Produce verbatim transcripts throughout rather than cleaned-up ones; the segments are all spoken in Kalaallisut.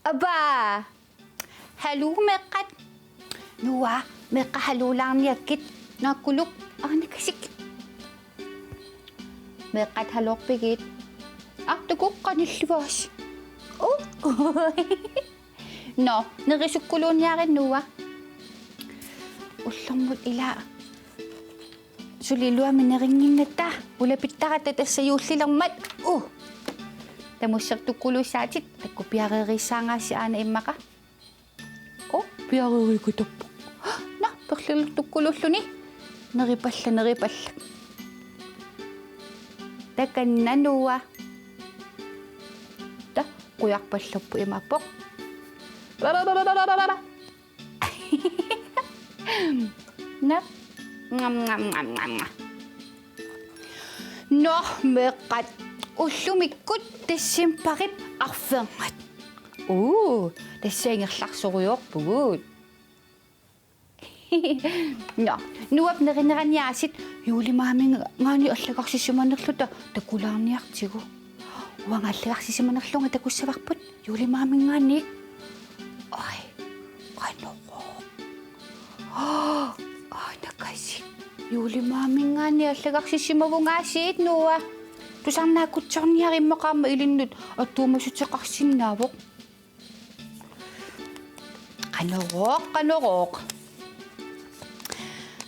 Aba! Haluu meeqqat. Noah, meeqqat haluulaarniakkit. Naakkulu, aana kasik. Meeqqat haluorpigit? Artukuqqanilluaas. Uh. Nå, nerisukkuluunniarit Noah. Ullormut ila. Suli iluamik nerinnginnatta, ulapittaratta tassa juullilermat. Uh. Tamussertukkuluussaatit, takuuk piareeriissaangaassi aana immaqa. Oh, piareeriikutappoq. Nå, perlilertukkuluulluni. Neripalla, neripalla. Takanna Noah. Ta, qujarpallerpoq imaappoq. Nå. Ngam, ngam, ngam, ngam, ngam. Nå, meeqqat. Ullumikkut decembarip arfernat. Uu, tassa ingerlarsorujoorpugut. Nå, Noahp nerinerani aasiit juulimaaminngaanniit allagarsisimanerluta takulaarniartigu. Uanga allagarsisimanerlunga takussavarput juulimaaminngaanniit. Oj, qanorooq. Oj, aana kasik. Juulimaaminngaanniit allagarsisimavunga aasiit Noah. Tusarnaakutsoorniarit immaqa aamma ilinnut attuumassuteqarsinnaavoq. Qanorooq, qanorooq.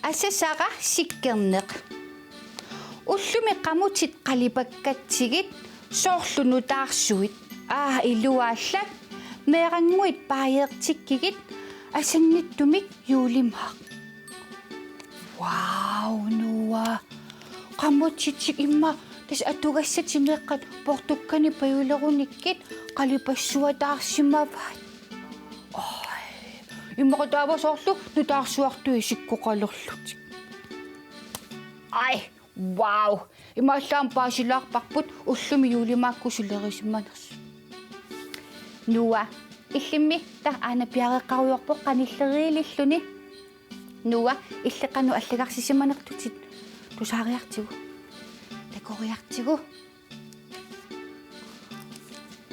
Asasara Sikkerneq. Ullumi qamutit qalipakkatsigit soorlu nutaarsuit. Aa, iluaallak. Meerannguit baajeertikkigit asannittumik juulimaaq. Wow, Noah. Qamutitik immaqa tassa atugassatit meeqqat poortukkanik pajulerunikkit qalipassuataarsimavaat. Oj, immaqa taava soorlu nutaarsuartut isikkoqalerlutik. Oj, wow. Imaallaat paasilaarparput ullumi juulimaakkut sulerisimanersut. Noah, illimmi taava aana piareeqqarujoorpoq qanilleriililluni. Noah, illit qanoq allagarsisimanerlutit tusaariartigu. Takoriartigu.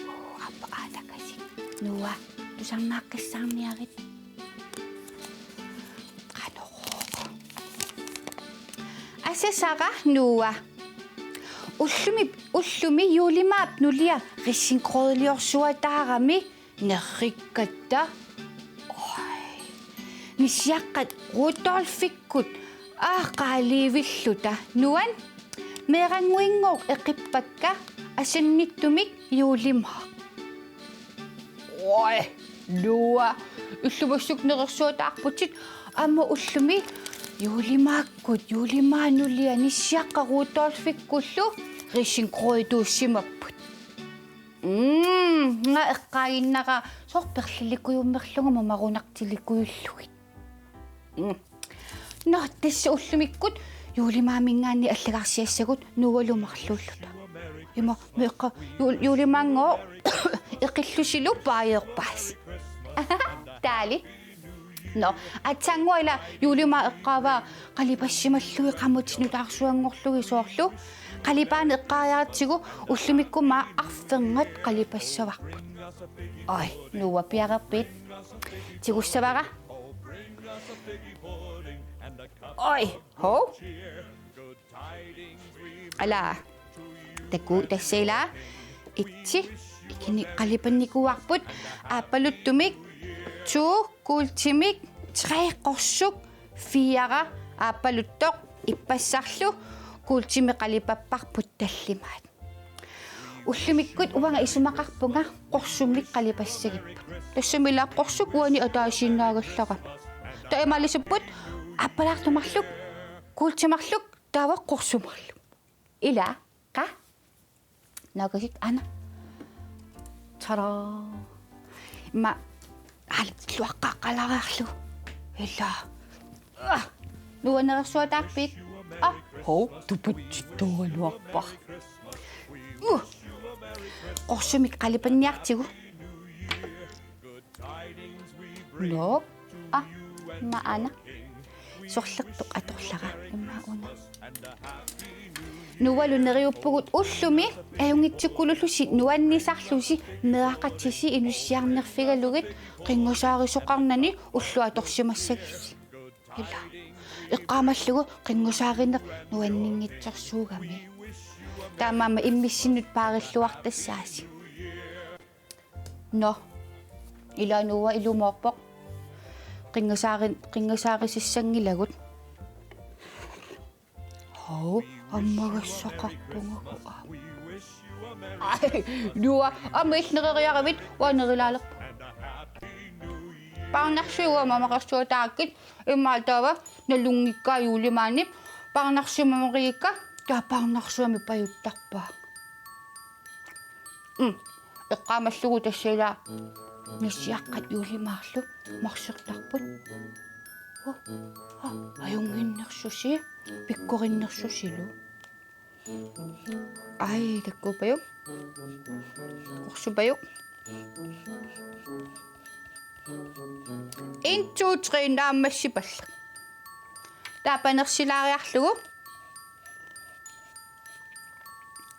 Uu, aappa aana kasik. Noah, tusarnaaqqissaarniarit. Qanorooq. Asasara Noah. Ullumi, ullumi juulimaap nulia risengrødliorsuataarami nerrikkatta. Oj. Nissiaqqat Rudolfikkut aaqqaaliivilluta nuan meerannguinngooq eqippakka asannittumik juulimaaq. Oj, Noah, illumassuk nerersuataarputit aamma ullumi juulimaakkut, juulimaap nulia nissiaqqat Rudolfikkullu risengrødituussimapput. Mm, nga eqqaaginnara soorlu perlilikujummerlugit mamarunartilikujullugit. Mm. Nå, tassa ullumikkut juulimaaminngaanniit allagarsiassagut Noahlu marluulluta. Ima, meeqqat juul-, juulimaanngooq eqillusilu baajeerpaat. Taali. Nå, aatsaannguaq ila juulimaaq eqqaavaa qalipassimallugit qamutit nutaarsuanngorlugit soorlu. Qalipaaneq eqqaariaratsigu ullumikkut maani arfernat qalipassavarput. Oj, Noah piareerpit? Tigussavara. Oj, hov. Ala. Takuuk tassa ila. Itsi. Ikini qalipannikuuarput. Aappaluttumik. To kuultimik. Tre qorsuk. Fire aappaluttoq. Ippassarlu. Kuultimi qalipapparput tallimaat. Ullumikkut uanga isumaqarpunga qorsumik qalipassagipput. Tassami ila qorsuk uani ataasiinnaagallarami. Taava imaalisapput aappalaartoq marluk, kuulti marluk, taava qorsuk marluk. Ila, qa? Naakasik aana. Tada. Ima, alatluaqqaqqalaariarlugu. Ila. Ah. Noah nerersuataarpit? Ah, hov, tupatsittuugaluarpara. Uh. Qorsumik qalipanniartigu. Nå. Ah, maana. Sorlertoq atorlara immaqa una. Noahlu neriuppugut ullumi, ajunngitsukkulullusi nuannisarlusi, meeraqatisi inussiarnerfigalugit, qinngasaarisoqarnani ulloq atorsimassagisi. Ila. Eqqaamallugu qinngasaarineq nuanninngitsorsuugami. Taamaammat immissinnut paarilluartassaasi. Nå. Ila Noah ilumoorpoq. Qinngasaarin-, qinngasaarisissanngilagut. Hov, ammagassaqarpungagu aamma. Ai, Noah, aamma illit nereriaravit, uanga nerilaalerpunga. Parnarsuit uanga mamaqarsuataakkit, immaqa taava nalunngikkaat juulimaanni, parnarsuit mamaqigikka, taava parnarsuarmi pajuttarpaat. Mm. Eqqaamallugu tassa ila nassiaqqat juulimaarlu marsertarput. Oh, ah, ajunnginnersusi, pikkorinnersusilu. Ai, takkuupajuk. Qorsupajuk. En, to, tre, naammassipallak. Taava panersilaariarlugu.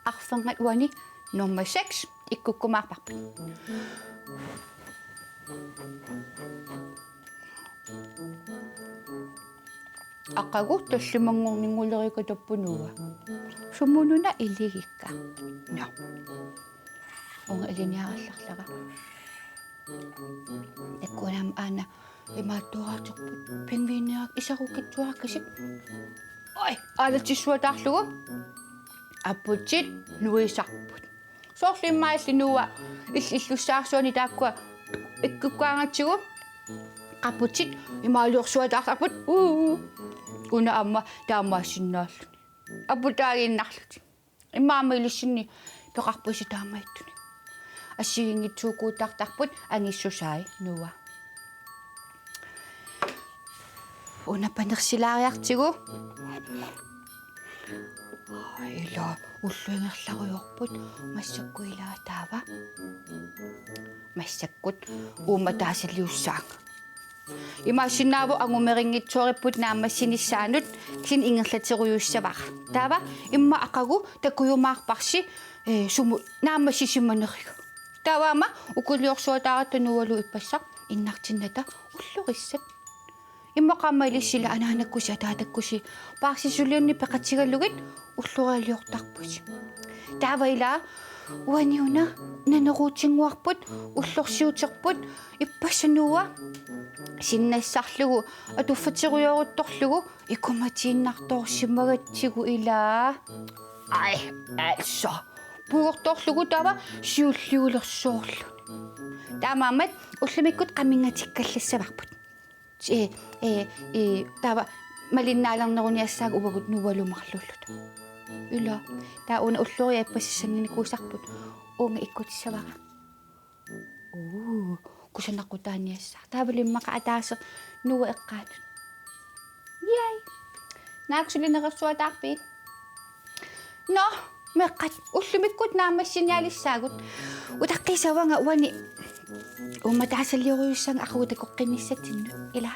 Arfernat uani nummer seks ikkukkumaarparput. Aqagu tallimanngorninnguleriikatappunua. Sumununa iligikka. Nå. Uunga ilinniarallarlara. Takkuuna aamma aana imaattuaraaterput pingviineerakku isarukitsuarakkasik. Oj, aalatissuataarlugu. Apputit nuisarput. Soorlu immaqa illit Noah ill-, illussaarsuani taakkua ikkukkaangatsigu. Qaputit imaaliorsuataartarput. Uu. Una aamma taamaassinnaalluni. Aputaaginnarlutik. Immaqa aamma ilissinni peqarpusi taamaattuni. Assigiinngitsuukuutaartarput angissusai Noah. Una panersilaariartigu. Ila ullup ingerlarujoorput massakkut ila taava. Massakkut uummataasaliussaanga. Imaassinnaavoq angumerinngitsooripput naammassinissaanut, kisianni ingerlaterujussavara. Taava immaqa aqagu takujumaarparsi, eh, sumut naammassisimaneriga. Taava aamma ukuliorsuataaratta Noahlu ippassaq innartinnata ullorissat. Immaqa aamma ilissi ila anaanakkusi ataatakkusi paarsisuliunnik peqatigalugit ullorialiortarpusi. Taava ila uani una naneruutinnguarput, ullorsiuterput, ippassaq Noah sinnassarlugu atuffaterujooruttorlugu ikumatiinnartoorsimagatsigu ila. Ai, altså. Puigortoorlugu taava siulliulersoorluni. Taamaammat ullumikkut qaminngatikkallassavarput. Ee, ee, ee, taava malinnaalerneruniassaagut uagut Noahlu marluulluta. Ila, taava una ulloriaq ippassaq sannginikuusarput. Uunga ikkutissavara. Uu, kusanaqutaaniassaaq. Taavalu immaqa ataaseq Noah eqqaanut. Yay! Naak suli nerersuataarpit? Nå, meeqqat, ullumikkut naammassinialissaagut. Utaqqisavanga uani uummataasaliorujussuuvunga aqagu takoqqinnissatsinnut, ila.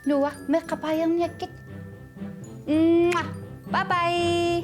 Noah, meeqqat baajerniakkit. Mwah! Bye bye!